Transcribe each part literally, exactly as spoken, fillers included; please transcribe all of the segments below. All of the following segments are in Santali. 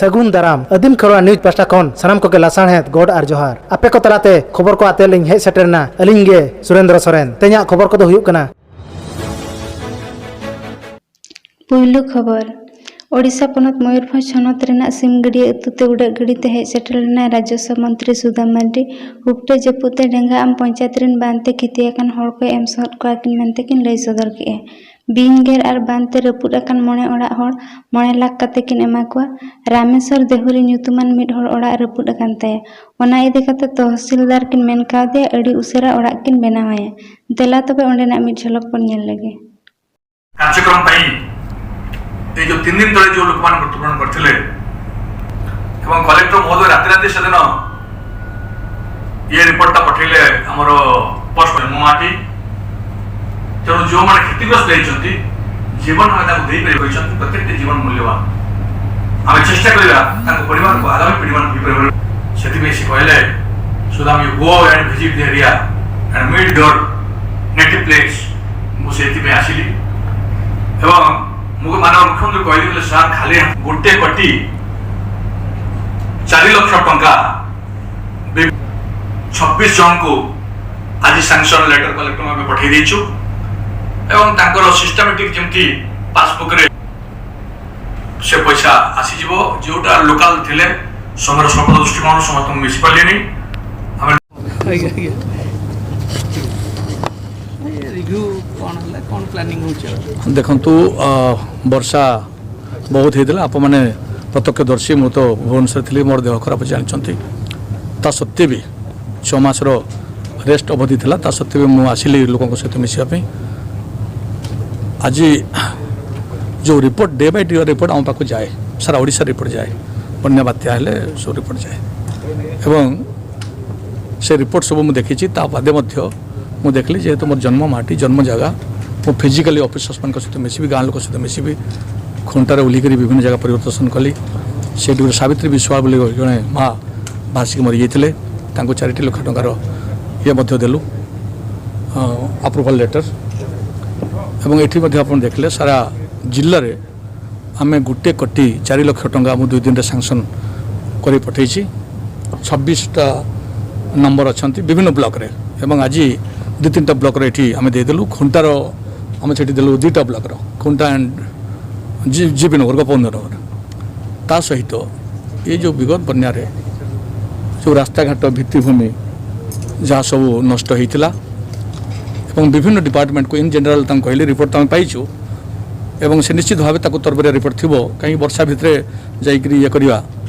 ᱥᱟᱹᱜᱩᱱ ᱫᱟᱨᱟᱢ᱾ ᱟᱹᱫᱤᱢ ᱠᱷᱮᱨᱣᱟᱲ ᱱᱤᱭᱩᱡᱽ ᱯᱟᱦᱴᱟ ᱠᱷᱚᱱ ᱥᱟᱱᱟᱢ ᱠᱚᱜᱮ ᱞᱟᱥᱟᱲᱦᱮᱫ ᱜᱚᱰ ᱟᱨ ᱡᱚᱦᱟᱨ᱾ ᱟᱯᱮ ᱠᱚ ᱛᱟᱞᱟᱛᱮ ᱠᱷᱚᱵᱚᱨ ᱠᱚ ᱟᱛᱮ ᱞᱤᱧ ᱦᱮᱡ ᱥᱮᱴᱮᱨ ᱮᱱᱟ ᱟᱹᱞᱤᱧ ᱜᱮ ᱥᱩᱨᱮᱱᱫᱨᱚ ᱥᱚᱨᱮᱱ᱾ ᱛᱮᱦᱮᱧᱟᱜ ᱠᱷᱚᱵᱚᱨ ᱠᱚᱫᱚ ᱦᱩᱭᱩᱜ ᱠᱟᱱᱟ᱾ ᱯᱩᱭᱞᱩ ᱠᱷᱚᱵᱚᱨ, ᱳᱰᱤᱥᱟ ᱯᱚᱱᱚᱛ ᱢᱚᱭᱩᱨᱵᱷᱚᱸᱡᱽ ᱦᱚᱱᱚᱛ ᱨᱮᱱᱟᱜ ᱥᱤᱢᱜᱟᱹᱰᱭᱟᱹ ᱟᱹᱛᱩ ᱛᱮ ᱩᱰᱟᱹᱜ ᱜᱟᱹᱰᱤ ᱛᱮ ᱦᱮᱡ ᱥᱮᱴᱮᱨ ᱞᱮᱱᱟᱭ ᱨᱟᱡᱚᱥᱣᱟ ᱢᱚᱱᱛᱨᱤ ᱥᱩᱫᱟᱢ ᱢᱟᱨᱰᱤ᱾ ᱦᱩᱯᱴᱟᱹ ᱡᱟᱹᱯᱩᱫ ᱛᱮ ᱰᱮᱸᱜᱟ ᱟᱢ ᱯᱚᱧᱪᱟᱭᱮᱛ ᱨᱮᱱ ᱵᱟᱸᱫ ᱛᱮ ᱠᱷᱮᱛᱤ ᱟᱠᱟᱱ ᱦᱚᱲ ᱠᱚᱭ ᱮᱢ ᱥᱚᱦᱚᱫ ᱠᱚᱣᱟ ᱠᱤᱱ ᱢᱮᱱᱛᱮ ᱠᱤᱱ ᱞᱟᱹᱭ ᱥᱚᱫᱚᱨ ᱠᱮᱫᱼᱟ᱾ ᱵᱤᱧ ᱜᱮᱨ ᱟᱨ ᱵᱟᱸᱫ ᱛᱮ ᱨᱟᱹᱯᱩᱫ ᱟᱠᱟᱱ ᱢᱚᱬᱮ ᱚᱲᱟᱜ ᱦᱚᱲ ᱢᱚᱬᱮ ᱞᱟᱠᱷ ᱠᱟᱛᱮ ᱠᱤᱱ ᱮᱢᱟ ᱠᱚᱣᱟ᱾ ᱨᱟᱢᱮᱥᱣᱚᱨ ᱫᱮᱦᱩᱨᱤ ᱧᱩᱛᱩᱢᱟᱱ ᱢᱤᱫ ᱦᱚᱲ ᱚᱲᱟᱜ ᱨᱟᱹᱯᱩᱫ ᱟᱠᱟᱱ ᱛᱟᱭᱟ᱾ ᱚᱱᱟ ᱤᱫᱤ ᱠᱟᱛᱮ ᱛᱚᱦᱥᱤᱞᱫᱟᱨ ᱠᱤᱱ ᱢᱮᱱ ᱠᱟᱣᱫᱮᱭᱟ ᱟᱹᱰᱤ ᱩᱥᱟᱹᱨᱟ ᱚᱲᱟᱜ ᱠᱤᱱ ᱵᱮᱱᱟᱣ ᱟᱭᱟ᱾ ᱫᱮᱞᱟ ᱛᱚᱵᱮ ᱚᱸᱰᱮᱱᱟᱜ ᱢᱤᱫ ᱡᱷᱚᱞᱚᱠ ᱵᱚᱱ ᱧᱮᱞ ᱞᱮᱜᱮ᱾ କାର୍ଯ୍ୟକ୍ରମ ପାଇଁ ଏଇ ଯୋଉ ତିନି ଦିନ ତଳେ ଯୋଉ ଲୋକମାନେ ମୃତ୍ୟୁବରଣ କରିଥିଲେ ଏବଂ କଲେକ୍ଟର ମହୋଦୟ ରାତି ରାତି ସେଦିନ ଇଏ ରିପୋର୍ଟଟା ପଠେଇଲେ ଆମର ପୋଷ୍ଟ ମାଟି। ତେଣୁ ଯେଉଁମାନେ କ୍ଷତିଗ୍ରସ୍ତ ହେଇଛନ୍ତି, ଜୀବନ ଆମେ ତାଙ୍କୁ ଦେଇପାରିବା, କହିଛନ୍ତି ପ୍ରତ୍ୟେକଟି ଜୀବନ ମୂଲ୍ୟବାନ। ଆମେ ଚେଷ୍ଟା କରିବା ତାଙ୍କ ପରିବାରକୁ, ଆଗାମୀ ପିଢ଼ିମାନଙ୍କୁ ଦେଇପାରିବା। ସେଥିପାଇଁ ସେ କହିଲେ, "Sudam, you go and visit the area and meet your native place।" ମୁଁ ସେଥିପାଇଁ ଆସିଲି ଏବଂ ମୁଁ ମାନନୀୟ ମୁଖ୍ୟମନ୍ତ୍ରୀ କହିଲି, "ସାର୍, ଖାଲି ଗୋଟେ କୋଟି ଚାରି ଲକ୍ଷ ଟଙ୍କା ବି-, ଛବିଶ ଜଣଙ୍କୁ ଆଜି ସାଙ୍କସନ ଲେଟର କଲେକ୍ଟର ଆମେ ପଠେଇ ଦେଇଛୁ ଏବଂ ତାଙ୍କର ସିଷ୍ଟମେଟିକ ଯେମିତି ପାସବୁକରେ ସେ ପଇସା ଆସିଯିବ। ଯେଉଁଟା ଲୋକାଲ ଥିଲେ, ସମୟର ସ୍ୱଳ୍ପ ଦୃଷ୍ଟିକୋଣରୁ ସମସ୍ତଙ୍କୁ ମିଶି ପାରିଲେନି। ଆମେ ଆଜ୍ଞା, ଆଜ୍ଞା। ଇଏ ରିଭ୍ୟୁ କ'ଣ ହେଲା, କ'ଣ ପ୍ଲାନିଂ ହେଉଛି ଆଉ? ଦେଖନ୍ତୁ, ଅ, ବର୍ଷା ବହୁତ ହେଇଥିଲା। ଆପଣମାନେ ପ୍ରତ୍ୟକ୍ଷଦର୍ଶୀ, ମୁଁ ତ ଭୁବନେଶ୍ୱର ଥିଲି, ମୋର ଦେହ ଖରାପ ଜାଣିଛନ୍ତି। ତା ସତ୍ତ୍ୱେ ବି ଛଅ ମାସର ରେଷ୍ଟ ଅବଧି ଥିଲା, ତା ସତ୍ତ୍ୱେ ବି ମୁଁ ଆସିଲି ଲୋକଙ୍କ ସହିତ ମିଶିବା ପାଇଁ। ଆଜି ଯେଉଁ report, day by day report ଆମ ପାଖକୁ ଯାଏ, ସାରା ଓଡ଼ିଶା ରିପୋର୍ଟ ଯାଏ, ବନ୍ୟା ବାତ୍ୟା ହେଲେ ସବୁ ରିପୋର୍ଟ ଯାଏ ଏବଂ ସେ ରିପୋର୍ଟ ସବୁ ମୁଁ ଦେଖିଛି। ତା ବାଦେ ମଧ୍ୟ ମୁଁ ଦେଖିଲି, ଯେହେତୁ ମୋର ଜନ୍ମ ମାଟି, ଜନ୍ମ ଜାଗା, ମୁଁ ଫିଜିକାଲି ଅଫିସର୍ସମାନଙ୍କ ସହିତ ମିଶିବି, ଗାଁ ଲୋକ ସହିତ ମିଶିବି, ଖୁଣ୍ଟାରେ ଓହ୍ଲିକରି ବିଭିନ୍ନ ଜାଗା ପରିଦର୍ଶନ କଲି। ସେଇଠି ଗୋଟେ ସାବିତ୍ରୀ ବିଶ୍ୱାଳ ବୋଲି ଜଣେ ମା ଭାସିକି ମରିଯାଇଥିଲେ, ତାଙ୍କୁ ଚାରିଟି ଲକ୍ଷ ଟଙ୍କାର ଇଏ ମଧ୍ୟ ଦେଲୁ, ଆପ୍ରୁଭାଲ ଲେଟର। ଏବଂ ଏଠି ମଧ୍ୟ ଆପଣ ଦେଖିଲେ, ସାରା ଜିଲ୍ଲାରେ ଆମେ ଗୋଟେ କୋଟି ଚାରି ଲକ୍ଷ ଟଙ୍କା ମୁଁ ଦୁଇ ଦିନରେ ସାଙ୍କସନ୍ କରି ପଠେଇଛି। ଛବିଶଟା ନମ୍ବର ଅଛନ୍ତି ବିଭିନ୍ନ ବ୍ଲକରେ, ଏବଂ ଆଜି ଦୁଇ ତିନିଟା ବ୍ଲକରେ ଏଠି ଆମେ ଦେଇଦେଲୁ। ଖୁଣ୍ଟାର ଆମେ ସେଠି ଦେଲୁ ଦୁଇଟା ବ୍ଲକର, ଖୁଣ୍ଟା ଆଣ୍ଡ ଜି- ଜିପି ନଗର, ଗୋପବନ୍ଧୁ ନଗର। ତା ସହିତ ଏ ଯେଉଁ ବିଗତ ବନ୍ୟାରେ ଯେଉଁ ରାସ୍ତାଘାଟ ଭିତ୍ତିଭୂମି ଯାହା ସବୁ ନଷ୍ଟ ହେଇଥିଲା, ଏବଂ ବିଭିନ୍ନ ଡିପାର୍ଟମେଣ୍ଟକୁ ଇନ୍ ଜେନେରାଲ ତାଙ୍କୁ କହିଲି, ରିପୋର୍ଟ ତ ଆମେ ପାଇଛୁ, ଏବଂ ସେ ନିଶ୍ଚିତ ଭାବେ ତାକୁ ତରବରିଆ ରିପୋର୍ଟ ଥିବ, କାହିଁକି ବର୍ଷା ଭିତରେ ଯାଇକରି ଇଏ କରିବା।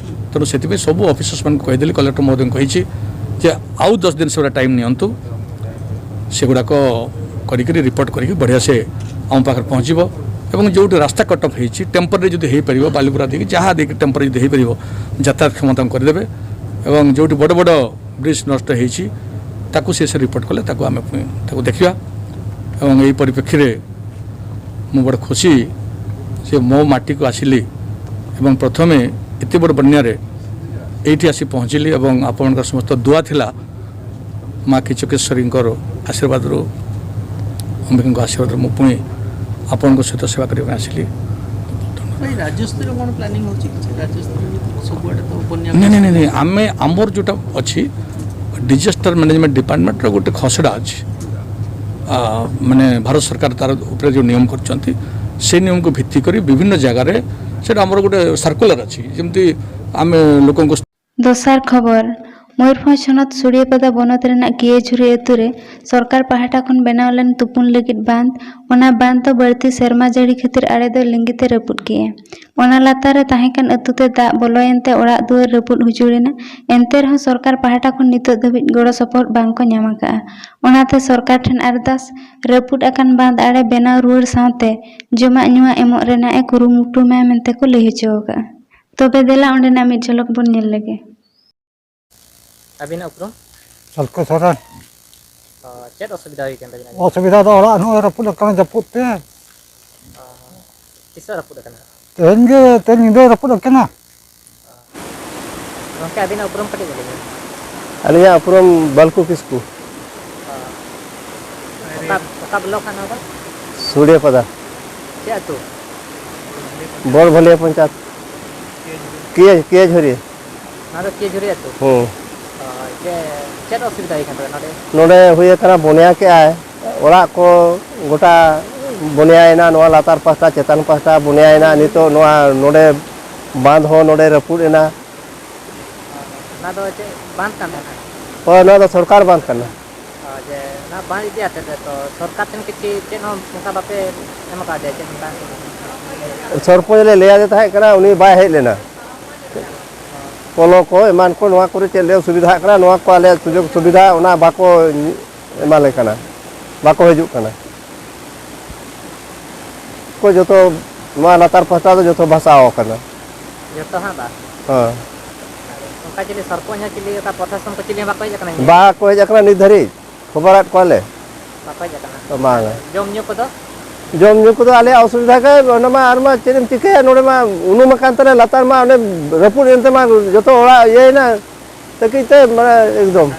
ତେଣୁ ସେଥିପାଇଁ ସବୁ ଅଫିସର୍ସମାନଙ୍କୁ କହିଦେଲି, କଲେକ୍ଟର ମହୋଦୟଙ୍କୁ କହିଛି ଯେ ଆଉ ଦଶ ଦିନ ସେଗୁଡ଼ା ଟାଇମ୍ ନିଅନ୍ତୁ, ସେଗୁଡ଼ାକ କରିକିରି ରିପୋର୍ଟ କରିକି ବଢ଼ିଆ ସେ ଆମ ପାଖରେ ପହଞ୍ଚିବ। ଏବଂ ଯେଉଁଠି ରାସ୍ତା କଟଅଫ୍ ହେଇଛି, ଟେମ୍ପୋରାରୀ ଯଦି ହେଇପାରିବ, ବାଲିପୁରା ଦେଇକି ଯାହା ଦେଇକି ଟେମ୍ପୋରାରୀ ଯଦି ହେଇପାରିବ, ଯାତାୟାତ କ୍ଷମତାଙ୍କୁ କରିଦେବେ। ଏବଂ ଯେଉଁଠି ବଡ଼ ବଡ଼ ବ୍ରିଜ୍ ନଷ୍ଟ ହେଇଛି, ତାକୁ ସେ ସେ ରିପୋର୍ଟ କଲେ ତାକୁ ଆମେ ପୁଣି ତାକୁ ଦେଖିବା। ଏବଂ ଏହି ପରିପ୍ରେକ୍ଷୀରେ ମୁଁ ବଡ଼ ଖୁସି ଯେ ମୋ ମାଟିକୁ ଆସିଲି ଏବଂ ପ୍ରଥମେ ଏତେ ବଡ଼ ବନ୍ୟାରେ ଏଇଠି ଆସି ପହଞ୍ଚିଲି ଏବଂ ଆପଣଙ୍କର ସମସ୍ତ ଦୁଆ ଥିଲା, ମା କିଚକେଶ୍ୱରୀଙ୍କର ଆଶୀର୍ବାଦରୁ, ଅମ୍ବିକାଙ୍କ ଆଶୀର୍ବାଦରୁ ମୁଁ ପୁଣି ଆପଣଙ୍କ ସହିତ ସେବା କରିବା ପାଇଁ ଆସିଲି। ଭାଇ, ରାଜ୍ୟସ୍ତରୀୟ କ'ଣ ପ୍ଲାନିଂ ହେଉଛି କିଛି? ରାଜ୍ୟସ୍ତରୀୟ ସବୁଆଡ଼େ ତ ବନ୍ୟା ନାଇଁ ନାଇଁ ନାଇଁ ନାଇଁ, ଆମେ ଆମର ଯେଉଁଟା ଅଛି ଡିଜାଷ୍ଟର ମ୍ୟାନେଜମେଣ୍ଟ ଡିପାର୍ଟମେଣ୍ଟର ଗୋଟେ ଖସଡ଼ା ଅଛି। ଆ, ମାନେ, ଭାରତ ସରକାର ତାର ଉପରେ ଯେଉଁ ନିୟମ କରିଛନ୍ତି, ସେ ନିୟମକୁ ଭିତ୍ତି କରି ବିଭିନ୍ନ ଜାଗାରେ ସେଇଟା ଆମର ଗୋଟେ ସର୍କୁଲାର ଅଛି, ଯେମିତି ଆମେ ଲୋକଙ୍କୁ ᱫᱚᱥᱟᱨ ᱠᱷᱚᱵᱚᱨ, ᱢᱚᱭᱩᱨᱵᱷᱚᱸᱡᱽ ᱦᱚᱱᱚᱛ ᱥᱩᱲᱤᱭᱟᱹᱯᱟᱫᱟ ᱵᱚᱱᱚᱛ ᱨᱮᱱᱟᱜ ᱠᱤᱭᱟᱹᱡᱷᱩᱨᱤ ᱟᱹᱛᱩ ᱨᱮ ᱥᱚᱨᱠᱟᱨ ᱯᱟᱦᱴᱟ ᱠᱷᱚᱱ ᱵᱮᱱᱟᱣ ᱞᱮᱱ ᱛᱩᱯᱩᱱ ᱞᱟᱹᱜᱤᱫ ᱵᱟᱸᱫᱽ, ᱚᱱᱟ ᱵᱟᱸᱫᱽ ᱫᱚ ᱵᱟᱹᱲᱛᱤ ᱥᱮᱨᱢᱟ ᱡᱟᱹᱲᱤ ᱠᱷᱟᱹᱛᱤᱨ ᱟᱲᱮ ᱫᱚ ᱞᱤᱸᱜᱤ ᱛᱮ ᱨᱟᱹᱯᱩᱫ ᱠᱮᱜᱼᱟ᱾ ᱚᱱᱟ ᱞᱟᱛᱟᱨ ᱨᱮ ᱛᱟᱦᱮᱸ ᱠᱟᱱ ᱟᱹᱛᱩ ᱛᱮ ᱫᱟᱜ ᱵᱚᱞᱚᱭᱮᱱ ᱛᱮ ᱚᱲᱟᱜ ᱫᱩᱣᱟᱹᱨ ᱨᱟᱹᱯᱩᱫ ᱩᱡᱟᱹᱲ ᱮᱱᱟ᱾ ᱮᱱᱛᱮ ᱨᱮᱦᱚᱸ ᱥᱚᱨᱠᱟᱨ ᱯᱟᱦᱴᱟ ᱠᱷᱚᱱ ᱱᱤᱛᱚᱜ ᱫᱷᱟᱹᱵᱤᱡ ᱜᱚᱲᱚ ᱥᱚᱯᱚᱦᱚᱫ ᱵᱟᱝ ᱠᱚ ᱧᱟᱢ ᱟᱠᱟᱫᱼᱟ᱾ ᱚᱱᱟᱛᱮ ᱥᱚᱨᱠᱟᱨ ᱴᱷᱮᱱ ᱟᱨᱫᱟᱥ, ᱨᱟᱹᱯᱩᱫ ᱟᱠᱟᱱ ᱵᱟᱸᱫᱽ ᱟᱲᱮ ᱵᱮᱱᱟᱣ ᱨᱩᱣᱟᱹᱲ ᱥᱟᱶᱛᱮ ᱡᱚᱢᱟᱜ ᱧᱩᱣᱟᱜ ᱮᱢᱚᱜ ᱨᱮᱱᱟᱜ ᱮ ᱠᱩᱨᱩᱢᱩᱴᱩ ᱢᱟᱭ ᱢᱮᱱᱛᱮ ᱠᱚ ᱞᱟᱹᱭ ᱦᱚᱪᱚ ᱟᱠᱟᱫᱼᱟ᱾ ᱛᱚᱵᱮ ᱫᱮᱞᱟ ᱚᱸᱰᱮᱱᱟᱜ ᱢᱤᱫ ᱡᱷᱚᱞᱚᱠ ᱵᱚᱱ ᱧᱮᱞ ᱞᱮᱜᱮ᱾ ᱟᱹᱵᱤᱱᱟᱜ ᱩᱯᱨᱩᱢ? ᱥᱟᱞᱠᱷᱩ ᱥᱚᱨᱮᱱ᱾ ᱚ, ᱪᱮᱫ ᱚᱥᱩᱵᱤᱫᱷᱟ ᱦᱩᱭ ᱠᱟᱱ ᱛᱟᱵᱤᱱᱟ? ᱚᱥᱩᱵᱤᱫᱷᱟ ᱫᱚ ᱚᱲᱟᱜ ᱱᱚᱜᱼᱚᱭ ᱨᱟᱹᱯᱩᱫ ᱟᱠᱟᱱᱟ ᱡᱟᱹᱯᱩᱫ ᱛᱮ᱾ ᱚ, ᱛᱤᱥᱚᱜ ᱨᱟᱹᱯᱩᱫ ᱟᱠᱟᱱᱟ? ᱛᱮᱦᱮᱧ ᱜᱮ, ᱛᱮᱦᱮᱧ ᱧᱤᱫᱟᱹ ᱨᱟᱹᱯᱩᱫ ᱟᱠᱟᱱᱟ᱾ ᱜᱚᱢᱠᱮ, ᱟᱹᱵᱤᱱᱟᱜ ᱩᱯᱨᱩᱢ ᱠᱟᱹᱴᱤᱡ ᱵᱤᱱ ᱞᱟᱹᱭᱟ? ᱟᱹᱞᱤᱧᱟᱜ ᱩᱯᱨᱩᱢ ᱵᱟᱞᱠᱩ ᱠᱤᱥᱠᱩ᱾ ᱚᱠᱟ, ᱚᱠᱟ ᱵᱞᱚᱠ ᱠᱟᱱᱟ ᱱᱚᱣᱟ ᱫᱚ? ᱥᱩᱲᱤᱭᱟᱹᱯᱟᱫᱟ᱾ ᱪᱮᱫ ᱟᱹᱛᱩ? ᱵᱚᱲ ᱵᱷᱟᱹᱞᱤᱭᱟᱹ ᱯᱚᱧᱪᱟᱭᱮᱛ᱾ ᱠᱤᱭᱟᱹ, ᱠᱤᱭᱟᱹ ᱡᱷᱩᱨᱤ᱾ ᱱᱚᱣᱟ ᱫᱚ ᱠᱤᱭᱟᱹ ᱡᱷᱩᱨᱤ ᱟᱹᱛᱩ? ᱦᱩᱸ᱾ ᱚ, ᱪᱮᱫ, ᱪᱮᱫ ᱚᱥᱩᱵᱤᱫᱷᱟ ᱦᱩᱭ ᱠᱟᱱ ᱛᱟᱵᱮᱱᱟ ᱱᱚᱰᱮ? ᱱᱚᱰᱮ ᱦᱩᱭ ᱟᱠᱟᱱᱟ, ᱵᱚᱱᱭᱟ ᱠᱮᱜᱼᱟᱭ, ᱚᱲᱟᱜ ᱠᱚ ᱜᱚᱴᱟ ᱵᱚᱱᱭᱟᱭᱮᱱᱟ, ᱱᱚᱣᱟ ᱞᱟᱛᱟᱨ ᱯᱟᱦᱴᱟ, ᱪᱮᱛᱟᱱ ᱯᱟᱦᱴᱟ ᱵᱚᱱᱭᱟᱭᱮᱱᱟ᱾ ᱱᱤᱛᱚᱜ ᱱᱚᱣᱟ ᱱᱚᱰᱮ ᱵᱟᱸᱫᱷ ᱦᱚᱸ ᱱᱚᱰᱮ ᱨᱟᱹᱯᱩᱫ ᱮᱱᱟ᱾ ᱚᱱᱟ ᱫᱚ ᱪᱮᱫ ᱵᱟᱸᱫᱷ ᱠᱟᱱ ᱛᱟᱦᱮᱱᱟ? ᱦᱳᱭ, ᱱᱚᱣᱟ ᱫᱚ ᱥᱚᱨᱠᱟᱨ ᱵᱟᱸᱫᱷ ᱠᱟᱱᱟ᱾ ᱚ, ᱡᱮ ᱚᱱᱟ ᱵᱟᱸᱫᱷ ᱤᱫᱤ ᱟᱛᱮ ᱫᱚ ᱥᱚᱨᱠᱟᱨ ᱴᱷᱮᱱ ᱠᱤᱪᱷᱩ ᱪᱮᱫ ᱦᱚᱸ ᱚᱱᱠᱟ ᱵᱟᱯᱮ ᱮᱢ ᱟᱠᱟᱫ ᱫᱮᱭᱟ, ᱪᱮᱫ ᱦᱚᱸ ᱵᱟᱝ? ᱥᱚᱨᱯᱚᱧᱪ ᱞᱮ ᱞᱟᱹᱭ ᱟᱫᱮ ᱛᱟᱦᱮᱸ ᱠᱟᱱᱟ, ᱩᱱᱤ ᱵᱟᱭ ᱦᱮᱡ ᱞᱮᱱᱟ᱾ ᱯᱚᱞᱚ ᱠᱚ ᱮᱢᱟᱱ ᱠᱚ, ᱱᱚᱣᱟ ᱠᱚᱨᱮ ᱪᱮᱫ ᱞᱮ ᱚᱥᱩᱵᱤᱫᱷᱟᱜ ᱠᱟᱱᱟ, ᱱᱚᱣᱟ ᱠᱚ ᱟᱞᱮᱭᱟᱜ ᱥᱩᱡᱳᱜᱽ ᱥᱩᱵᱤᱫᱷᱟ ᱚᱱᱟ ᱵᱟᱠᱚ ᱮᱢᱟᱞᱮ ᱠᱟᱱᱟ, ᱵᱟᱠᱚ ᱦᱤᱡᱩᱜ ᱠᱟᱱᱟ᱾ ᱠᱚ ᱡᱚᱛᱚ ᱱᱚᱣᱟ ᱞᱟᱛᱟᱨ ᱯᱟᱦᱴᱟ ᱫᱚ ᱡᱚᱛᱚ ᱵᱷᱟᱥᱟᱣ ᱟᱠᱟᱱᱟ᱾ ᱡᱚᱛᱚ ᱦᱟᱸᱜ ᱵᱟ? ᱦᱮᱸ᱾ ᱚᱱᱠᱟ ᱪᱤᱞᱤ ᱥᱚᱨᱯᱚᱧᱪ ᱦᱚᱸ ᱪᱤᱞᱤ ᱚᱱᱠᱟ ᱯᱨᱚᱥᱟᱥᱚᱱ ᱠᱚ ᱪᱤᱞᱤ ᱦᱚᱸ ᱵᱟᱠᱚ ᱦᱮᱡ ᱟᱠᱟᱱᱟ ᱧᱮᱧᱮᱞ? ᱵᱟᱠᱚ ᱦᱮᱡ ᱟᱠᱟᱱᱟ ᱱᱤᱛ ᱫᱷᱟᱹᱨᱤᱡ, ᱠᱷᱚᱵᱚᱨᱟᱫ ᱠᱚᱣᱟᱞᱮ᱾ ᱵᱟᱠᱚ ᱦᱮᱡ ᱟᱠᱟᱱᱟ? ᱵᱟᱝᱟ᱾ ᱡᱚᱢ ᱧᱩ ᱠᱚᱫᱚ? ᱡᱚᱢ ᱧᱩ ᱠᱚᱫᱚ ᱟᱞᱮᱭᱟᱜ ᱚᱥᱩᱵᱤᱫᱷᱟ ᱜᱮ, ᱚᱱᱟ ᱢᱟ ᱟᱨ ᱢᱟ ᱪᱮᱫ ᱮᱢ ᱪᱤᱠᱟᱹᱭᱟ, ᱱᱚᱰᱮ ᱢᱟ ᱩᱱᱩᱢ ᱟᱠᱟᱱ ᱛᱟᱞᱮ, ᱞᱟᱛᱟᱨ ᱢᱟ ᱚᱸᱰᱮ ᱨᱟᱹᱯᱩᱫ ᱮᱱ ᱛᱮᱢᱟ ᱡᱚᱛᱚ ᱚᱲᱟᱜ ᱤᱭᱟᱹᱭᱮᱱᱟ᱾ ᱛᱟᱹᱠᱤᱡ ᱛᱮ, ᱢᱟᱱᱮ, ᱮᱠᱫᱚᱢ᱾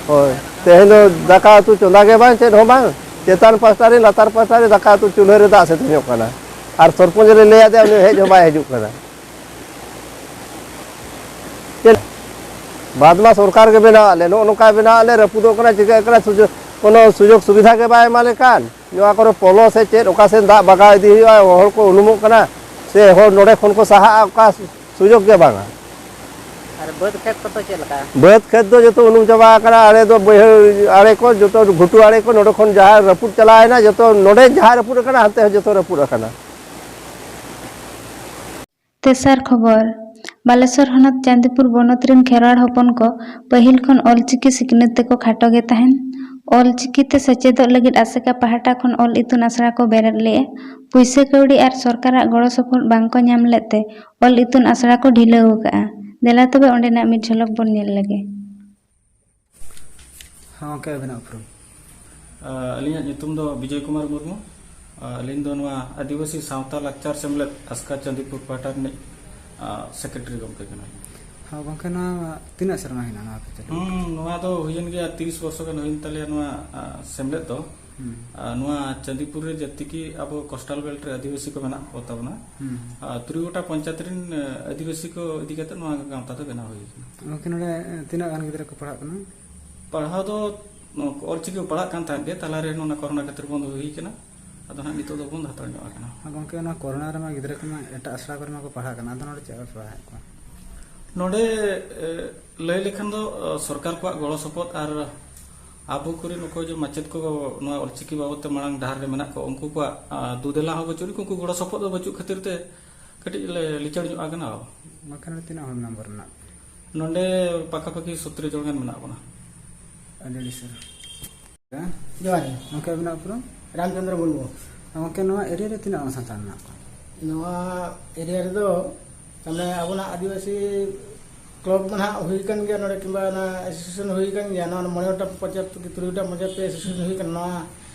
ᱦᱳᱭ, ᱛᱮᱦᱮᱧ ᱫᱚ ᱫᱟᱠᱟ ᱩᱛᱩ ᱪᱚᱸᱫᱟ ᱜᱮ ᱵᱟᱝ, ᱪᱮᱫ ᱦᱚᱸ ᱵᱟᱝ᱾ ᱪᱮᱛᱟᱱ ᱯᱟᱥᱴᱟ ᱨᱮ, ᱞᱟᱛᱟᱨ ᱯᱟᱥᱴᱟ ᱨᱮ ᱫᱟᱠᱟ ᱩᱛᱩ ᱪᱩᱞᱦᱟᱹ ᱨᱮ ᱫᱟᱜ ᱥᱮᱛᱮᱧᱚᱜ ᱠᱟᱱᱟ᱾ ᱟᱨ ᱥᱚᱨᱯᱚᱧᱪ ᱞᱮ ᱞᱟᱹᱭ ᱟᱫᱮᱭᱟ, ᱩᱱᱤ ᱦᱮᱡ ᱦᱚᱸ ᱵᱟᱭ ᱦᱤᱡᱩᱜ ᱠᱟᱱᱟ᱾ ᱪᱮᱫ? ᱵᱟᱫᱽ ᱢᱟ ᱥᱚᱨᱠᱟᱨ ᱜᱮ ᱵᱮᱱᱟᱣᱟᱜ ᱞᱮ, ᱱᱚᱜᱼᱚ ᱱᱚᱝᱠᱟᱭ ᱵᱮᱱᱟᱣᱟᱜ ᱞᱮ, ᱨᱟᱹᱯᱩᱫᱚᱜ ᱠᱟᱱᱟ, ᱪᱤᱠᱟᱹᱜ ᱠᱟᱱᱟ, ᱥᱩᱡᱳᱜᱽ, ᱠᱳᱱᱳ ᱥᱩᱡᱳᱜᱽ ᱥᱩᱵᱤᱫᱷᱟ ᱜᱮ ᱵᱟᱭ ᱮᱢᱟ ᱞᱮ ᱠᱟᱱ᱾ ᱱᱚᱣᱟ ᱠᱚᱨᱮ ᱯᱚᱞᱚ ᱥᱮ ᱪᱮᱫ, ᱚᱠᱟ ᱥᱮᱱ ᱫᱟᱜ ᱵᱟᱜᱟᱣ ᱤᱫᱤ ᱦᱩᱭᱩᱜᱼᱟ, ᱦᱚᱲ ᱠᱚ ᱩᱱᱩᱢᱚᱜ ᱠᱟᱱᱟ, ᱥᱮ ᱦᱚᱲ ᱱᱚᱰᱮ ᱠᱷᱚᱱ ᱠᱚ ᱥᱟᱦᱟᱜᱼᱟ, ᱚᱠᱟ ᱥᱩᱡᱳᱜᱽ ᱜᱮ ᱵᱟᱝᱟ᱾ ᱟᱨ ᱵᱟᱹᱫᱽ ᱠᱷᱮᱛ ᱠᱚᱫᱚ ᱪᱮᱫ ᱞᱮᱠᱟ? ᱵᱟᱹᱫᱽ ᱠᱷᱮᱛ ᱫᱚ ᱡᱚᱛᱚ ᱩᱱᱩᱢ ᱪᱟᱵᱟ ᱟᱠᱟᱱᱟ, ᱟᱲᱮ ᱫᱚ ᱵᱟᱹᱭᱦᱟᱹᱲ ᱟᱲᱮ ᱠᱚ, ᱡᱚᱛᱚ ᱜᱷᱩᱴᱩ ᱟᱲᱮ ᱠᱚ, ᱱᱚᱰᱮ ᱠᱷᱚᱱ ᱡᱟᱦᱟᱸ ᱨᱟᱹᱯᱩᱫ ᱪᱟᱞᱟᱣ ᱮᱱᱟ, ᱡᱚᱛᱚ ᱱᱚᱰᱮ ᱡᱟᱦᱟᱸ ᱨᱟᱹᱯᱩᱫ ᱟᱠᱟᱱᱟ, ᱦᱟᱱᱛᱮ ᱦᱚᱸ ᱡᱚᱛᱚ ᱨᱟᱹᱯᱩᱫ ᱟᱠᱟᱱᱟ᱾ ᱛᱮᱥᱟᱨ ᱠᱷᱚᱵᱚᱨ, ᱵᱟᱞᱮᱥᱚᱨ ᱦᱚᱱᱚᱛ ᱪᱟᱸᱫᱤᱯᱩᱨ ᱵᱚᱱᱚᱛ ᱨᱤᱱ ᱠᱷᱮᱨᱣᱟᱲ ᱦᱚᱯᱚᱱ ᱠᱚ ᱯᱟᱹᱦᱤᱞ ᱠᱷᱚᱱ ᱚᱞᱪᱤᱠᱤ ᱥᱤᱠᱷᱱᱟᱹᱛ ᱛᱮᱠᱚ ᱠᱷᱟᱴᱚ ᱜᱮ ᱛᱟᱦᱮᱸᱱ᱾ ᱚᱞᱪᱤᱠᱤ ᱛᱮ ᱥᱮᱪᱮᱫᱚᱜ ᱞᱟᱹᱜᱤᱫ ᱟᱥᱮᱠᱟ ᱯᱟᱦᱴᱟ ᱠᱷᱚᱱ ᱚᱞ ᱤᱛᱩᱱ ᱟᱥᱲᱟ ᱠᱚ ᱵᱮᱨᱮᱫ ᱞᱮᱫᱼᱟ᱾ ᱯᱩᱭᱥᱟᱹ ᱠᱟᱹᱣᱰᱤ ᱟᱨ ᱥᱚᱨᱠᱟᱨᱟᱜ ᱜᱚᱲᱚ ᱥᱚᱯᱚᱦᱚᱫ ᱵᱟᱝ ᱠᱚ ᱧᱟᱢ ᱞᱮᱫ ᱛᱮ ᱚᱞ ᱤᱛᱩᱱ ᱟᱥᱲᱟ ᱠᱚ ᱰᱷᱤᱞᱟᱹᱣ ᱟᱠᱟᱫᱼᱟ᱾ ᱫᱮᱞᱟ ᱛᱚᱵᱮ ᱚᱸᱰᱮᱱᱟᱜ ᱢᱤᱫ ᱡᱷᱚᱞᱚᱠ ᱵᱚᱱ ᱧᱮᱞ ᱞᱮᱜᱮ᱾ ᱦᱮᱸ ᱜᱚᱢᱠᱮ, ᱟᱹᱵᱤᱱᱟᱜ ᱩᱯᱨᱩᱢ? ᱟᱹᱞᱤᱧᱟᱜ ᱧᱩᱛᱩᱢ ᱫᱚ ᱵᱤᱡᱚᱭ ᱠᱩᱢᱟᱨ ᱢᱩᱨᱢᱩ᱾ ᱟᱹᱞᱤᱧ ᱫᱚ ᱱᱚᱣᱟ ᱟᱹᱫᱤᱵᱟᱹᱥᱤ ᱥᱟᱶᱛᱟ ᱞᱟᱠᱪᱟᱨ ᱥᱮᱢᱞᱮᱫ ᱟᱥᱠᱟ ᱪᱟᱸᱫᱤᱯᱩᱨ ᱯᱟᱦᱴᱟ ᱨᱤᱱᱤᱡ, ᱟ, ᱥᱮᱠᱨᱮᱴᱟᱨᱤ ᱜᱚᱢᱠᱮ ᱠᱟᱱᱟᱞᱤᱧ᱾ ᱦᱮᱸ ᱜᱚᱢᱠᱮ, ᱱᱚᱣᱟ ᱛᱤᱱᱟᱹᱜ ᱥᱮᱨᱢᱟ ᱦᱩᱭᱱᱟ ᱱᱚᱣᱟ ᱯᱮ ᱪᱟᱹᱞᱩ? ᱦᱩᱸ, ᱱᱚᱣᱟ ᱫᱚ ᱦᱩᱭᱮᱱ ᱜᱮᱭᱟ, ᱛᱤᱨᱤᱥ ᱵᱚᱨᱥᱚ ᱜᱟᱱ ᱦᱩᱭᱮᱱ ᱛᱟᱞᱮᱭᱟ ᱱᱚᱣᱟ, ᱟ, ᱥᱮᱢᱞᱮᱫ ᱫᱚ᱾ ᱦᱩᱸ᱾ ᱟᱨ ᱱᱚᱣᱟ ᱪᱟᱸᱫᱤᱯᱩᱨ ᱨᱮ ᱡᱟᱹᱛᱤ ᱠᱤ ᱟᱵᱚ ᱠᱳᱥᱴᱟᱞ ᱵᱮᱞᱴ ᱨᱮ ᱟᱹᱫᱤᱵᱟᱹᱥᱤ ᱠᱚ ᱢᱮᱱᱟᱜ ᱠᱚ ᱛᱟᱵᱚᱱᱟ᱾ ᱦᱩᱸ᱾ ᱟᱨ ᱛᱩᱨᱩᱭ ᱜᱚᱴᱟ ᱯᱚᱧᱪᱟᱭᱮᱛ ᱨᱮᱱ, ᱮ, ᱟᱹᱫᱤᱵᱟᱹᱥᱤ ᱠᱚ ᱤᱫᱤ ᱠᱟᱛᱮ ᱱᱚᱣᱟ ᱜᱟᱶᱛᱟ ᱫᱚ ᱵᱮᱱᱟᱣ ᱦᱩᱭ ᱟᱠᱟᱱᱟ᱾ ᱜᱚᱢᱠᱮ, ᱱᱚᱰᱮ ᱛᱤᱱᱟᱹᱜ ᱜᱟᱱ ᱜᱤᱫᱽᱨᱟᱹ ᱠᱚ ᱯᱟᱲᱦᱟᱜ ᱠᱟᱱᱟ? ᱯᱟᱲᱦᱟᱣ ᱫᱚ ᱚᱞᱪᱤᱠᱤ ᱠᱚ ᱯᱟᱲᱦᱟᱜ ᱠᱟᱱ ᱛᱟᱦᱮᱸᱫ ᱜᱮ, ᱛᱟᱞᱟᱨᱮ ᱱᱚᱣᱟ ᱠᱳᱨᱳᱱᱟ ᱠᱷᱟᱹᱛᱤᱨ ᱵᱚᱱᱫ ᱦᱩᱭ ᱠᱟᱱᱟ᱾ ᱟᱫᱚ ᱦᱟᱸᱜ ᱱᱤᱛᱚᱜ ᱫᱚ ᱵᱚᱱᱫ ᱦᱟᱛᱟᱲ ᱧᱚᱜ ᱟᱠᱟᱱᱟ᱾ ᱟᱨ ᱜᱚᱢᱠᱮ, ᱱᱚᱣᱟ ᱠᱳᱨᱳᱱᱟ ᱨᱮᱢᱟ ᱜᱤᱫᱽᱨᱟᱹ ᱠᱚᱢᱟ ᱮᱴᱟᱜ ᱟᱥᱲᱟ ᱠᱚᱨᱮ ᱢᱟ ᱠᱚ ᱯᱟᱲᱦᱟᱜ ᱠᱟᱱᱟ, ᱟᱫᱚ ᱱᱚᱰᱮ ᱪᱮᱫ ᱯᱮ ᱯᱟᱲᱦᱟᱣᱮᱫ ᱠᱚᱣᱟ? ᱱᱚᱰᱮ, ᱮ, ᱞᱟᱹᱭ ᱞᱮᱠᱷᱟᱱ ᱫᱚ, ᱚ, ᱥᱚᱨᱠᱟᱨ ᱠᱚᱣᱟᱜ ᱜᱚᱲᱚ ᱥᱚᱯᱚᱦᱚᱫ ᱟᱨ ᱟᱵᱚ ᱠᱚᱨᱮᱱ ᱚᱠᱚᱭ ᱡᱮ ᱢᱟᱪᱮᱫ ᱠᱚ ᱱᱚᱣᱟ ᱚᱞᱪᱤᱠᱤ ᱵᱟᱵᱚᱫ ᱛᱮ ᱢᱟᱲᱟᱝ ᱰᱟᱦᱟᱨ ᱨᱮ ᱢᱮᱱᱟᱜ ᱠᱚᱣᱟ, ᱩᱱᱠᱩ ᱠᱚᱣᱟᱜ, ᱟ, ᱫᱩᱫᱮᱞᱟ ᱦᱚᱸ ᱵᱟᱹᱪᱩᱜ ᱟᱹᱱᱤᱡ, ᱩᱱᱠᱩ ᱜᱚᱲᱚ ᱥᱚᱯᱚᱦᱚᱫ ᱫᱚ ᱵᱟᱹᱪᱩᱜ ᱠᱷᱟᱹᱛᱤᱨ ᱛᱮ ᱠᱟᱹᱴᱤᱡ ᱞᱮ ᱞᱤᱪᱟᱹᱲ ᱧᱚᱜ ᱟᱠᱟᱱᱟ᱾ ᱵᱟᱠᱷᱟᱱ ᱱᱚᱰᱮ ᱛᱤᱱᱟᱹᱜ ᱦᱚᱲ ᱢᱮᱢᱵᱟᱨ ᱢᱮᱱᱟᱜ ᱯᱮᱭᱟ? ᱱᱚᱰᱮ ᱯᱟᱠᱟᱯᱟᱠᱤ ᱥᱚᱛᱨᱚ ᱡᱚᱱ ᱜᱟᱱ ᱢᱮᱱᱟᱜ ᱵᱚᱱᱟ᱾ ᱟᱹᱰᱤ ᱟᱹᱰᱤ ᱥᱟᱨᱦᱟᱣ᱾ ᱡᱚᱦᱟᱨ ᱜᱮ᱾ ᱜᱚᱢᱠᱮ, ᱟᱵᱤᱱᱟᱜ ᱩᱯᱨᱩᱢ? ᱨᱟᱢᱪᱚᱸᱫᱽᱨᱚ ᱢᱩᱨᱢᱩ᱾ ᱜᱚᱢᱠᱮ, ᱱᱚᱣᱟ ᱮᱨᱤᱭᱟ ᱨᱮ ᱛᱤᱱᱟᱹᱜ ᱜᱟᱱ ᱥᱟᱱᱛᱟᱲ ᱢᱮᱱᱟᱜ ᱠᱚᱣᱟ? ᱱᱚᱣᱟ ᱮᱨᱤᱭᱟ ᱨᱮᱫᱚ, ᱛᱟᱦᱞᱮ, ᱟᱵᱚᱱᱟᱜ ᱟᱹᱫᱤᱵᱟᱹᱥᱤ ᱠᱞᱟᱵᱽ ᱢᱟ ᱱᱟᱦᱟᱜ ᱦᱩᱭ ᱟᱠᱟᱱ ᱜᱮᱭᱟ, ᱱᱚᱰᱮ ᱠᱤᱝᱵᱟ ᱚᱱᱟ ᱮᱥᱳᱥᱤᱭᱮᱥᱚᱱ ᱦᱩᱭ ᱟᱠᱟᱱ ᱜᱮᱭᱟ, ᱱᱚᱣᱟ ᱢᱚᱬᱮ ᱜᱚᱴᱟᱝ ᱯᱚᱧᱪᱟᱭᱮᱛ ᱠᱤ ᱛᱩᱨᱩᱭ ᱜᱚᱴᱟᱝ ᱯᱚᱧᱪᱟᱭᱮᱛ ᱨᱮ ᱮᱥᱳᱥᱤᱭᱮᱥᱚᱱ ᱦᱩᱭ ᱟᱠᱟᱱᱟ᱾ ᱱᱚᱣᱟ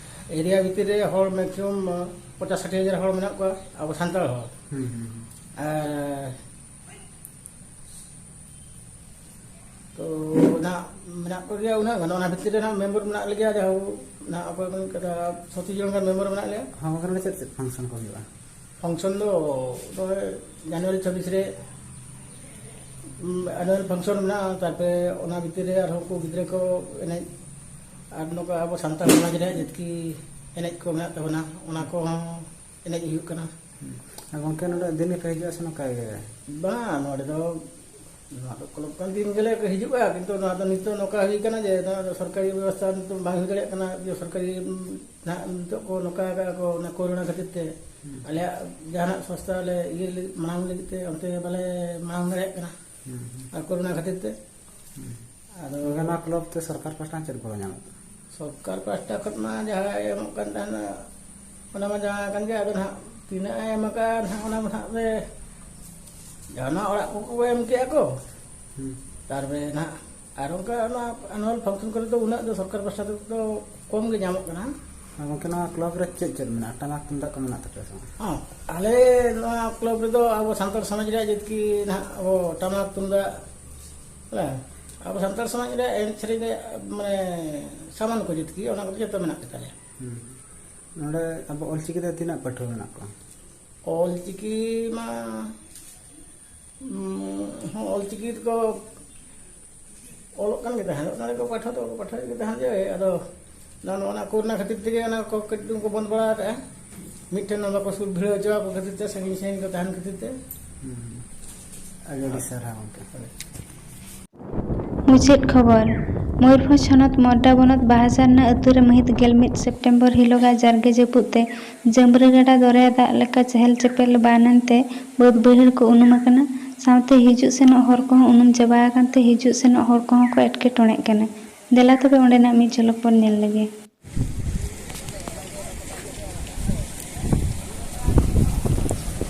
ᱮᱨᱤᱭᱟ ᱵᱷᱤᱛᱤᱨ ᱨᱮ ᱦᱚᱲ ᱢᱮᱠᱥᱤᱢᱟᱢ ᱯᱚᱧᱪᱟᱥ ᱥᱟᱴᱷᱤ ᱦᱟᱡᱟᱨ ᱦᱚᱲ ᱢᱮᱱᱟᱜ ᱠᱚᱣᱟ, ᱟᱵᱚ ᱥᱟᱱᱛᱟᱲ ᱦᱚᱲ᱾ ᱦᱩᱸ, ᱦᱩᱸ, ᱦᱩᱸ᱾ ᱟᱨ ᱛᱚ, ᱱᱟᱦᱟᱜ ᱢᱮᱱᱟᱜ ᱠᱚᱜᱮᱭᱟ ᱩᱱᱟᱹᱜ ᱜᱟᱱ᱾ ᱚᱱᱟ ᱵᱷᱤᱛᱤᱨ ᱨᱮ ᱱᱟᱦᱟᱜ ᱢᱮᱢᱵᱟᱨ ᱢᱮᱱᱟᱜ ᱞᱮᱜᱮᱭᱟ, ᱡᱟᱦᱟᱸ ᱱᱟᱦᱟᱜ ᱚᱠᱚᱭ ᱠᱚ ᱢᱮᱱ ᱠᱟᱫᱟ, ᱥᱚᱛᱨᱚ ᱡᱚᱱ ᱜᱟᱱ ᱢᱮᱢᱵᱟᱨ ᱢᱮᱱᱟᱜ ᱞᱮᱭᱟ᱾ ᱦᱚᱸ, ᱚᱱᱟ ᱠᱚᱨᱮ ᱪᱮᱫ ᱪᱮᱫ ᱯᱷᱟᱝᱥᱚᱱ ᱠᱚ ᱦᱩᱭᱩᱜᱼᱟ? ᱯᱷᱟᱝᱥᱚᱱ ᱫᱚ ᱱᱚᱜᱼᱚᱭ ᱡᱟᱱᱩᱣᱟᱨᱤ ᱪᱷᱟᱵᱵᱤᱥ ᱨᱮ, ᱩᱢ, ᱟᱱᱩᱣᱟᱞ ᱯᱷᱟᱝᱥᱚᱱ ᱢᱮᱱᱟᱜᱼᱟ᱾ ᱛᱟᱨᱯᱚᱨᱮ ᱚᱱᱟ ᱵᱷᱤᱛᱤᱨ ᱨᱮ ᱟᱨᱦᱚᱸ ᱩᱱᱠᱩ ᱜᱤᱫᱽᱨᱟᱹ ᱠᱚ ᱮᱱᱮᱡ, ᱟᱨ ᱱᱚᱝᱠᱟ ᱟᱵᱚ ᱥᱟᱱᱛᱟᱲ ᱥᱚᱢᱟᱡᱽ ᱨᱮᱭᱟᱜ ᱡᱟᱹᱛᱠᱤ ᱮᱱᱮᱡ ᱠᱚ ᱢᱮᱱᱟᱜ ᱛᱟᱵᱚᱱᱟ, ᱚᱱᱟ ᱠᱚᱦᱚᱸ ᱮᱱᱮᱡ ᱦᱩᱭᱩᱜ ᱠᱟᱱᱟ᱾ ᱦᱩᱸ᱾ ᱟᱨ ᱜᱚᱢᱠᱮ, ᱱᱚᱰᱮ ᱫᱤᱱ ᱜᱮᱯᱮ ᱦᱤᱡᱩᱜᱼᱟ ᱥᱮ ᱱᱚᱝᱠᱟ ᱜᱮ? ᱵᱟᱝ, ᱱᱚᱰᱮ ᱫᱚ, ᱱᱚᱣᱟ ᱫᱚ ᱠᱚᱞᱚᱢ ᱠᱟᱱ ᱫᱤᱱ ᱜᱮᱞᱮ ᱦᱤᱡᱩᱜᱼᱟ, ᱠᱤᱱᱛᱩ ᱱᱚᱣᱟ ᱫᱚ ᱱᱤᱛᱚᱜ ᱱᱚᱝᱠᱟ ᱦᱩᱭ ᱠᱟᱱᱟ ᱡᱮ ᱱᱚᱣᱟ ᱫᱚ ᱥᱚᱨᱠᱟᱨᱤ ᱵᱮᱵᱚᱥᱛᱷᱟ ᱱᱤᱛᱚᱜ ᱵᱟᱝ ᱦᱩᱭ ᱫᱟᱲᱮᱭᱟᱜ ᱠᱟᱱᱟ, ᱡᱮ ᱥᱚᱨᱠᱟᱨᱤ, ᱩᱢ, ᱱᱟᱦᱟᱜ ᱱᱤᱛᱚᱜ ᱠᱚ ᱱᱚᱝᱠᱟ ᱟᱠᱟᱫᱼᱟ ᱠᱚ, ᱚᱱᱟ ᱠᱳᱨᱳᱱᱟ ᱠᱷᱟᱹᱛᱤᱨ ᱛᱮ᱾ ᱦᱩᱸ᱾ ᱟᱞᱮᱭᱟᱜ ᱡᱟᱦᱟᱱᱟᱜ ᱥᱚᱥᱛᱷᱟ ᱞᱮ ᱤᱭᱟᱹ ᱞᱟᱹᱜᱤᱫ, ᱢᱟᱲᱟᱝ ᱞᱟᱹᱜᱤᱫ ᱛᱮ ᱚᱱᱛᱮ ᱵᱟᱞᱮ ᱢᱟᱲᱟᱝ ᱫᱟᱲᱮᱭᱟᱜ ᱠᱟᱱᱟ᱾ ᱦᱩᱸ, ᱦᱩᱸ᱾ ᱟᱨ ᱠᱳᱨᱳᱱᱟ ᱠᱷᱟᱹᱛᱤᱨ ᱛᱮ᱾ ᱦᱩᱸ᱾ ᱟᱫᱚ ᱜᱚᱢᱠᱮ, ᱱᱚᱣᱟ ᱠᱞᱟᱵᱽ ᱛᱮ ᱥᱚᱨᱠᱟᱨ ᱯᱟᱥᱴᱟ ᱪᱮᱫ ᱜᱚᱲᱚ ᱧᱟᱢᱚᱜ ᱠᱟᱱᱟ? ᱥᱚᱨᱠᱟᱨ ᱯᱟᱥᱴᱟ ᱠᱷᱚᱱ ᱢᱟ ᱡᱟᱦᱟᱸᱭ ᱮᱢᱚᱜ ᱠᱟᱱ ᱛᱟᱦᱮᱱᱟ, ᱚᱱᱟ ᱢᱟ ᱡᱟᱦᱟᱸ ᱠᱟᱱ ᱜᱮ, ᱟᱫᱚ ᱱᱟᱦᱟᱜ ᱛᱤᱱᱟᱹᱜ ᱮ ᱮᱢ ᱟᱠᱟᱫᱼᱟ ᱱᱟᱦᱟᱜ, ᱚᱱᱟ ᱢᱟ ᱱᱟᱦᱟᱜ ᱞᱮ, ᱡᱟᱦᱟᱱᱟᱜ ᱚᱲᱟᱜ ᱠᱚᱠᱚ ᱮᱢ ᱠᱮᱜᱼᱟ ᱠᱚ᱾ ᱦᱩᱸ᱾ ᱛᱟᱨᱯᱚᱨᱮ ᱱᱟᱦᱟᱜ ᱟᱨ ᱚᱱᱠᱟ ᱚᱱᱟ ᱟᱱᱩᱣᱟᱞ ᱯᱷᱟᱝᱥᱚᱱ ᱠᱚᱨᱮ ᱫᱚ ᱩᱱᱟᱹᱜ ᱫᱚ ᱥᱚᱨᱠᱟᱨ ᱯᱟᱥᱴᱟ ᱛᱮᱫᱚ ᱠᱚᱢ ᱜᱮ ᱧᱟᱢᱚᱜ ᱠᱟᱱᱟ᱾ ᱟᱨ ᱜᱚᱢᱠᱮ, ᱱᱚᱣᱟ ᱠᱞᱟᱵᱽ ᱨᱮ ᱪᱮᱫ ᱪᱮᱫ ᱢᱮᱱᱟᱜᱼᱟ? ᱴᱟᱢᱟᱠ ᱛᱩᱢᱫᱟᱜ ᱠᱚ ᱢᱮᱱᱟᱜ ᱛᱟᱯᱮᱭᱟ ᱥᱮ ᱵᱟᱝ? ᱦᱚᱸ, ᱟᱞᱮ ᱱᱚᱣᱟ ᱠᱞᱟᱵᱽ ᱨᱮᱫᱚ ᱟᱵᱚ ᱥᱟᱱᱛᱟᱲ ᱥᱚᱢᱟᱡᱽ ᱨᱮᱭᱟᱜ ᱡᱮᱫᱠᱤ ᱱᱟᱦᱟᱜ ᱟᱵᱚ ᱴᱟᱢᱟᱠ ᱛᱩᱢᱫᱟᱜ, ᱦᱮᱸ, ᱟᱵᱚ ᱥᱟᱱᱛᱟᱲ ᱥᱚᱢᱟᱡᱽ ᱨᱮ ᱮᱱᱮᱡ ᱥᱮᱨᱮᱧ ᱨᱮ ᱢᱟᱱᱮ ᱥᱟᱢᱟᱱ ᱠᱚ ᱡᱚᱛᱚ ᱜᱮ, ᱚᱱᱟ ᱠᱚᱫᱚ ᱡᱚᱛᱚ ᱢᱮᱱᱟᱜ ᱜᱮᱛᱟᱞᱮᱭᱟ᱾ ᱦᱩᱸ᱾ ᱱᱚᱰᱮ ᱟᱵᱚ ᱚᱞᱪᱤᱠᱤ ᱛᱮ ᱛᱤᱱᱟᱹᱜ ᱯᱟᱹᱴᱷᱩᱣᱟᱹ ᱢᱮᱱᱟᱜ ᱠᱚᱣᱟ? ᱚᱞᱪᱤᱠᱤ ᱢᱟ, ᱩᱸ, ᱦᱚᱸ, ᱚᱞᱪᱤᱠᱤ ᱛᱮᱠᱚ ᱚᱞᱚᱜ ᱠᱟᱱ ᱜᱮ ᱛᱟᱦᱮᱸᱫ, ᱚᱱᱟ ᱨᱮᱠᱚ ᱯᱟᱴᱷᱟ ᱫᱚ ᱯᱟᱴᱷᱟᱭᱮᱫ ᱜᱮ ᱛᱟᱦᱮᱸᱫ ᱡᱮ, ᱟᱫᱚ ᱱᱚᱜᱼᱚ ᱱᱚᱣᱟ ᱠᱚᱨᱳᱱᱟ ᱠᱷᱟᱹᱛᱤᱨ ᱛᱮᱜᱮ ᱚᱱᱟ ᱠᱚ ᱠᱟᱹᱴᱤᱡ ᱪᱩᱞᱩᱝ ᱠᱚ ᱵᱚᱱᱫ ᱵᱟᱲᱟ ᱟᱠᱟᱫᱼᱟ᱾ ᱢᱤᱫᱴᱷᱮᱱ ᱦᱚᱸ ᱵᱟᱠᱚ ᱥᱩᱨ ᱵᱷᱤᱲᱟᱹᱣ ᱦᱚᱪᱚ ᱟᱠᱚ ᱠᱷᱟᱹᱛᱤᱨ ᱛᱮ, ᱥᱟᱺᱜᱤᱧ ᱥᱟᱺᱜᱤᱧ ᱠᱚ ᱛᱟᱦᱮᱱ ᱠᱷᱟᱹᱛᱤᱨ ᱛᱮ᱾ ᱦᱩᱸ᱾ ᱟᱹᱰᱤ ᱟᱹᱰᱤ ᱥᱟᱨᱦᱟᱣ ᱜᱚᱢᱠᱮ᱾ ᱢᱩᱪᱟᱹᱫ ᱠᱷᱚᱵᱚᱨ᱾ ᱢᱚᱭᱩᱨᱵᱷᱚᱸᱡᱽ ᱦᱚᱱᱚᱛ ᱢᱚᱨᱰᱟ ᱵᱚᱱᱚᱛ ᱵᱟᱦᱟᱡᱟᱨᱱᱟ ᱟᱹᱛᱩ ᱨᱮ ᱢᱟᱹᱦᱤᱛ ᱜᱮᱞ ᱢᱤᱫ ᱥᱮᱯᱴᱮᱢᱵᱚᱨ ᱦᱤᱞᱚᱜᱟᱜ ᱡᱟᱨᱜᱮ ᱡᱟᱹᱯᱩᱫ ᱛᱮ ᱡᱟᱹᱢᱵᱽᱨᱟᱹ ᱜᱟᱰᱟ ᱫᱚᱨᱭᱟ ᱫᱟᱜ ᱞᱮᱠᱟ ᱪᱮᱦᱮᱞ ᱪᱮᱯᱮᱞ ᱵᱟᱱ ᱮᱱᱛᱮ ᱵᱟᱹᱫᱽ ᱵᱟᱹᱭᱦᱟᱹᱲ ᱠᱚ ᱩᱱᱩᱢ ᱟᱠᱟᱱᱟ᱾ ᱥᱟᱶᱛᱮ ᱦᱤᱡᱩᱜ ᱥᱮᱱᱚᱜ ᱦᱚᱨ ᱠᱚᱦᱚᱸ ᱩᱱᱩᱢ ᱪᱟᱵᱟ ᱟᱠᱟᱱ ᱛᱮ ᱦᱤᱡᱩᱜ ᱥᱮᱱᱚᱜ ᱦᱚᱲ ᱠᱚᱦᱚᱸ ᱠᱚ ᱮᱴᱠᱮᱴᱚᱬᱮᱜ ᱠᱟᱱᱟ᱾ ᱫᱮᱞᱟ ᱛᱚᱵᱮ ᱚᱸᱰᱮᱱᱟᱜ ᱢᱤᱫ ᱡᱷᱚᱞᱚᱠ ᱵᱚᱱ ᱧᱮᱞ ᱞᱮᱜᱮ᱾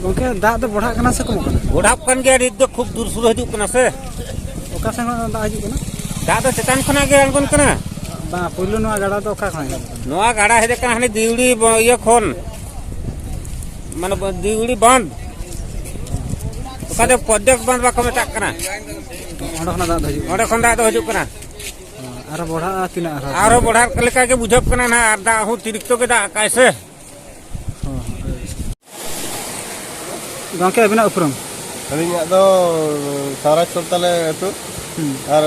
ᱜᱚᱝᱠᱮ, ᱫᱟᱜ ᱫᱚ ᱵᱚᱲᱦᱟᱜ ᱠᱟᱱᱟ ᱥᱮ ᱠᱚᱢᱚᱜ ᱠᱟᱱᱟ? ᱵᱚᱲᱦᱟᱜ ᱠᱟᱱ ᱜᱮᱭᱟ, ᱱᱤᱛ ᱫᱚ ᱠᱷᱩᱵ ᱫᱩᱨ ᱥᱩᱨ ᱦᱤᱡᱩᱜ ᱠᱟᱱᱟ ᱥᱮ᱾ ᱚᱠᱟ ᱥᱮᱱ ᱠᱷᱚᱱ ᱫᱟᱜ ᱦᱤᱡᱩᱜ ᱠᱟᱱᱟ? ᱫᱟᱜ ᱫᱚ ᱪᱮᱛᱟᱱ ᱠᱷᱚᱱᱟᱜ ᱜᱮ ᱟᱬᱜᱚᱱ ᱠᱟᱱᱟ᱾ ᱵᱟᱝ, ᱯᱳᱭᱞᱳ ᱱᱚᱣᱟ ᱜᱟᱰᱟ ᱫᱚ ᱚᱠᱟ ᱠᱷᱚᱱ ᱦᱮᱡ ᱠᱟᱱᱟ? ᱱᱚᱣᱟ ᱜᱟᱰᱟ ᱦᱮᱡ ᱟᱠᱟᱱᱟ ᱦᱟᱱᱮ ᱫᱤᱣᱲᱤ ᱵ-, ᱤᱭᱟᱹ ᱠᱷᱚᱱ, ᱢᱟᱱᱮ ᱵ-, ᱫᱤᱣᱲᱤ ᱵᱟᱸᱫᱷ, ᱚᱠᱟ ᱫᱚ ᱯᱨᱚᱡᱮᱠᱴ ᱵᱟᱸᱫᱷ ᱵᱟᱠᱚ ᱢᱮᱛᱟᱜ ᱠᱟᱱᱟ, ᱚᱸᱰᱮ ᱠᱷᱚᱱᱟᱜ ᱫᱟᱜ ᱫᱚ ᱦᱤᱡᱩᱜ ᱠᱟᱱᱟ? ᱚᱸᱰᱮ ᱠᱷᱚᱱ ᱫᱟᱜ ᱫᱚ ᱦᱤᱡᱩᱜ ᱠᱟᱱᱟ᱾ ᱟᱨᱦᱚᱸ ᱵᱚᱲᱦᱟᱜᱼᱟ ᱛᱤᱱᱟᱹᱜ ᱟᱨᱦᱚᱸ? ᱟᱨᱦᱚᱸ ᱵᱚᱲᱦᱟᱜ ᱞᱮᱠᱟ ᱜᱮ ᱵᱩᱡᱷᱟᱹᱜ ᱠᱟᱱᱟ ᱱᱟᱦᱟᱜ, ᱟᱨ ᱫᱟᱜ ᱦᱚᱸ ᱚᱛᱤᱨᱤᱠᱛᱚ ᱜᱮ ᱫᱟᱜ ᱟᱠᱟᱫᱟᱭ ᱥᱮ᱾ ᱦᱚᱸ, ᱦᱚᱸ᱾ ᱜᱚᱢᱠᱮ, ᱟᱹᱵᱤᱱᱟᱜ ᱩᱯᱨᱩᱢ? ᱟᱹᱞᱤᱧᱟᱜ ᱫᱚ ᱥᱟᱣᱨᱟᱡᱽ ᱥᱚᱨᱛᱟᱞᱮ ᱟᱹᱛᱩ᱾ ᱦᱩᱸ᱾ ᱟᱨ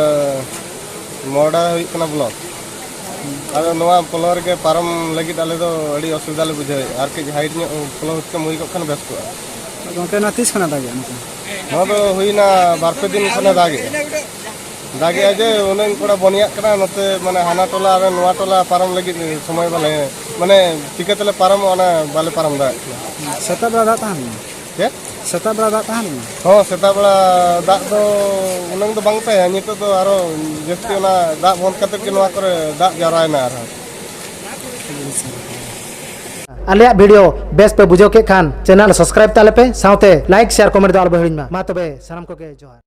ᱢᱚᱦᱰᱟ ᱦᱩᱭᱩᱜ ᱠᱟᱱᱟ ᱵᱞᱚᱠ᱾ ᱦᱩᱸ᱾ ᱟᱫᱚ ᱱᱚᱣᱟ ᱯᱳᱞᱳ ᱨᱮᱜᱮ ᱯᱟᱨᱚᱢ ᱞᱟᱹᱜᱤᱫ ᱟᱞᱮ ᱫᱚ ᱟᱹᱰᱤ ᱚᱥᱩᱵᱤᱫᱷᱟ ᱞᱮ ᱵᱩᱡᱷᱟᱹᱣᱮᱫᱼᱟ, ᱟᱨ ᱠᱟᱹᱡ ᱦᱟᱭᱤᱴ ᱧᱚᱜ ᱯᱳᱞᱳ ᱦᱩᱭ ᱠᱚᱜ ᱠᱷᱟᱱ ᱵᱮᱥ ᱠᱚᱜᱼᱟ᱾ ᱜᱚᱢᱠᱮ, ᱱᱚᱣᱟ ᱛᱤᱥ ᱠᱷᱚᱱᱟᱜ ᱫᱟᱜᱮᱜᱼᱟ ᱱᱚᱝᱠᱟ? ᱱᱚᱣᱟ ᱫᱚ ᱦᱩᱭᱱᱟ ᱵᱟᱨ ᱯᱮ ᱫᱤᱱ ᱠᱷᱚᱱᱮ ᱫᱟᱜᱮᱜᱼᱟ᱾ ᱫᱟᱜᱮᱜᱼᱟ ᱡᱮ ᱩᱱᱟᱹᱝ ᱠᱚᱲᱟ ᱵᱚᱱᱭᱟᱜ ᱠᱟᱱᱟ, ᱱᱚᱛᱮ ᱢᱟᱱᱮ ᱦᱟᱱᱟ ᱴᱚᱞᱟ ᱟᱨ ᱱᱚᱣᱟ ᱴᱚᱞᱟ ᱯᱟᱨᱚᱢ ᱞᱟᱹᱜᱤᱫ ᱥᱚᱢᱚᱭ ᱵᱟᱞᱮ, ᱢᱟᱱᱮ ᱪᱤᱠᱟᱹ ᱛᱮᱞᱮ ᱯᱟᱨᱚᱢᱚᱜᱼᱟ, ᱚᱱᱟ ᱵᱟᱞᱮ ᱯᱟᱨᱚᱢ ᱫᱟᱲᱮᱭᱟᱜ ᱠᱟᱱᱟ᱾ ᱥᱮᱛᱟᱜ ᱵᱮᱲᱟ ᱫᱟᱜ ᱛᱟᱦᱮᱸ ᱞᱮᱱᱟ? ᱪᱮᱫ? ᱥᱮᱛᱟᱜ ᱵᱮᱲᱟ ᱫᱟᱜ ᱛᱟᱦᱮᱸ ᱞᱮᱱᱟ? ᱦᱚᱸ, ᱥᱮᱛᱟᱜ ᱵᱮᱲᱟ ᱫᱟᱜ ᱫᱚ ᱩᱱᱟᱹᱝ ᱫᱚ ᱵᱟᱝ ᱛᱟᱦᱮᱸ, ᱱᱤᱛᱚᱜ ᱫᱚ ᱟᱨᱚ ᱡᱟᱹᱥᱛᱤ ᱚᱱᱟ ᱫᱟᱜ ᱵᱚᱱᱫ ᱠᱟᱛᱮᱫ ᱜᱮ ᱱᱚᱣᱟ ᱠᱚᱨᱮ ᱫᱟᱜ ᱡᱟᱣᱨᱟᱭᱮᱱᱟ ᱟᱨᱦᱚᱸ᱾ ᱟᱞᱮᱭᱟᱜ ᱵᱷᱤᱰᱤᱭᱳ ᱵᱮᱥ ᱯᱮ ᱵᱩᱡᱷᱟᱹᱣ ᱠᱮᱫ ᱠᱷᱟᱱ ᱪᱮᱱᱮᱞ ᱥᱟᱵᱥᱠᱨᱟᱭᱤᱵ ᱛᱟᱞᱮ ᱯᱮ, ᱥᱟᱶᱛᱮ ᱞᱟᱭᱤᱠ, ᱥᱮᱭᱟᱨ, ᱠᱚᱢᱮᱱᱴ ᱫᱚ ᱟᱞᱚ ᱯᱮ ᱦᱤᱲᱤᱧ ᱢᱟ᱾ ᱢᱟ ᱛᱚᱵᱮ ᱥᱟᱱᱟᱢ ᱠᱚᱜᱮ ᱡᱚᱦᱟᱨ᱾